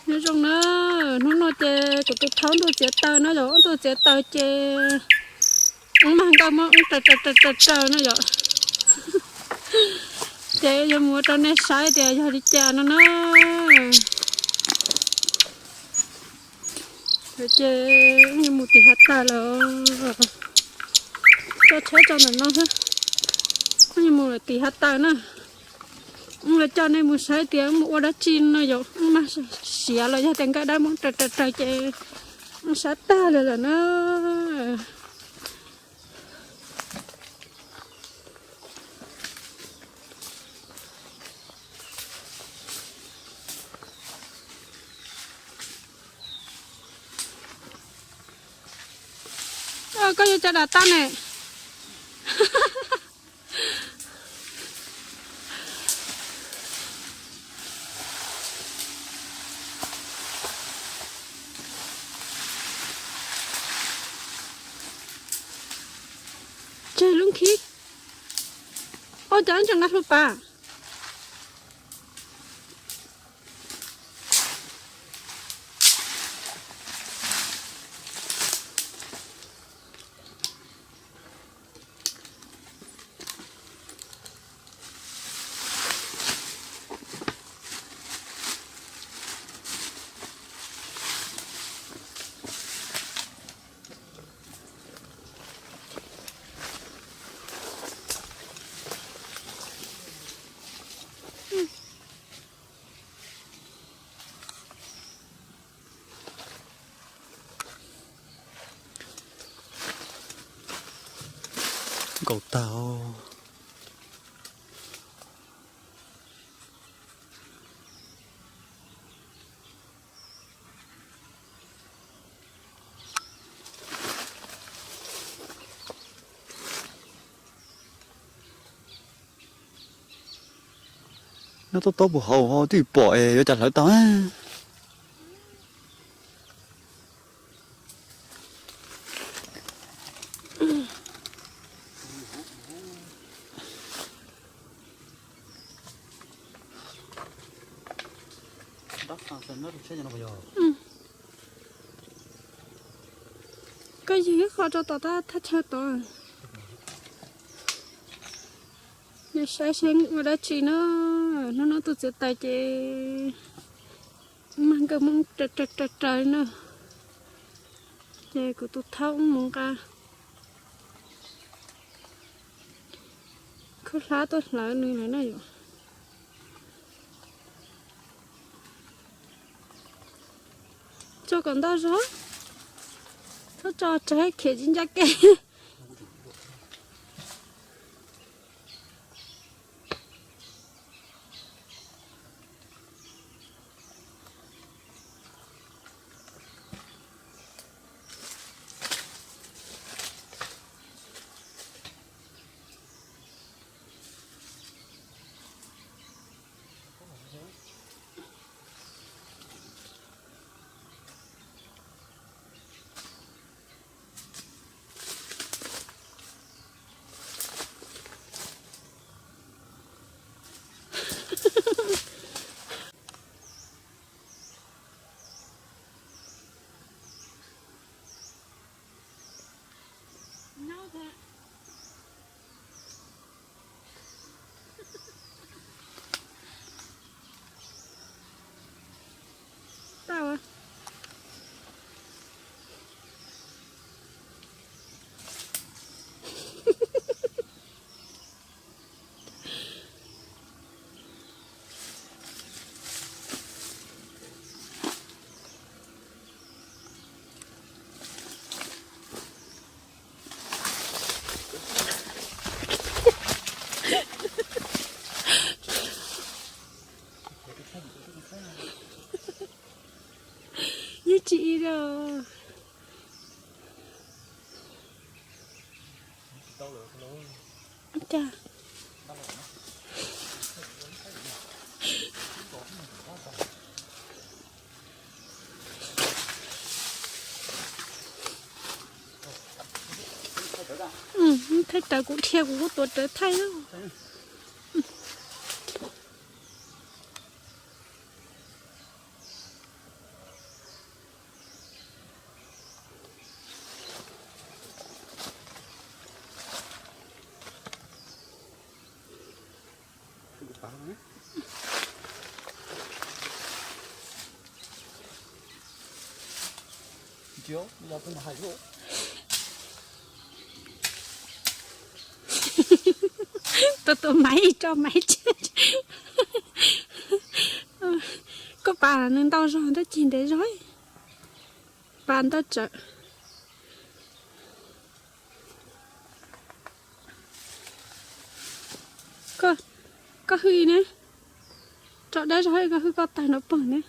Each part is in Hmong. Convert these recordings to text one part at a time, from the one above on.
Nyob zoo na, hnub no ces kuv tus thaub ntuj txiav taws no yom, ntuj txiav taws ces wb mag nkawj muab wb raws raws raws raws raws no yom. Ces yuav mus ua rau nej saib tias yog li cas no na. Ces wb yuav mus tim hav tag lawm, tso tsheb tso ntawm no xwb. Wb yuav mus lawm tim hav tag na. Wb los coj nej mus saib tias wb mus ua dab tsi no yom, wb mag siav los yog tias nkawj dab muab raws raws raws ces wb sab tag li lawm na. Koj yuav cov dam tag ne. Tseg lub nkhib. Ua cas tseem nqa hlua pas. Nkaum tag. Nyob tob tob puag hauv twb pom es yuav cas hlawv tau. Koj yig ib qho rau tom thaj chaw tod. Nej saib seb ua dab tsi na. Hnub no ntuj txiav taws ces mag nkawj muab raws raws raws na. Ces kuv tus thaub mus nqa khawb hlab tuaj hlawv nws lawm na yom. Tso kom ntau zog, txhob tso tseg khiav tsis ncaj kev. Yeej tsis i li. Thaij rawv kuv dhia kuv kuj tuav rawv thaij. Tus tus maiv tso maiv tseg. Koj pas nws ntau zog tab sis ntev zog. Pas ntau tsawv. Koj hwj ne, tso dawb zog koj hwj koj tawg nrov poog ne.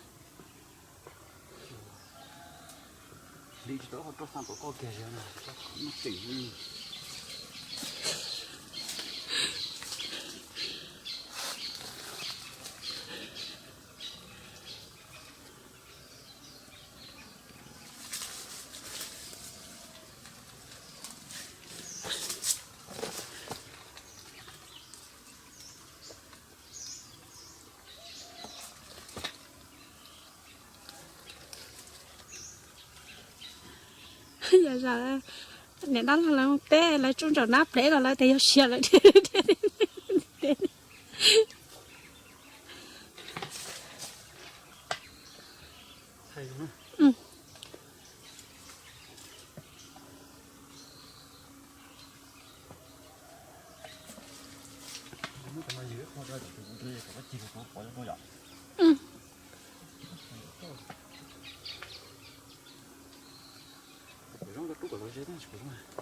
Yog zam niam dab laug lawv mus teb lawv tsuj ntsaum nab pleb los lawv tias yog siav lawm.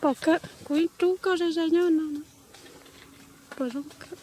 Pom kawg, kuv ib rub koj ze ze nyob no. Pom zoo kawg.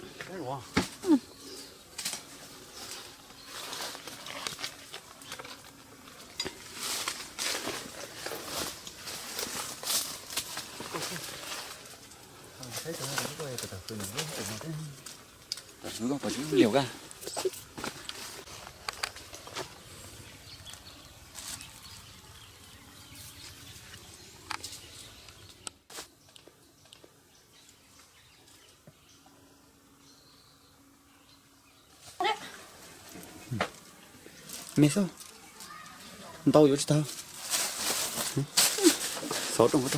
Me xwb, ntau yuav tsis tag. Xov rooj.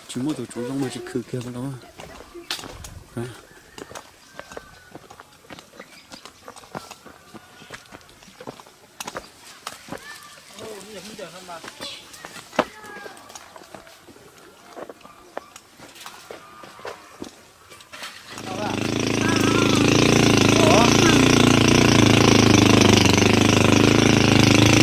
Tsis muaj tus tsuv zoo mas tsis khwv kiag los.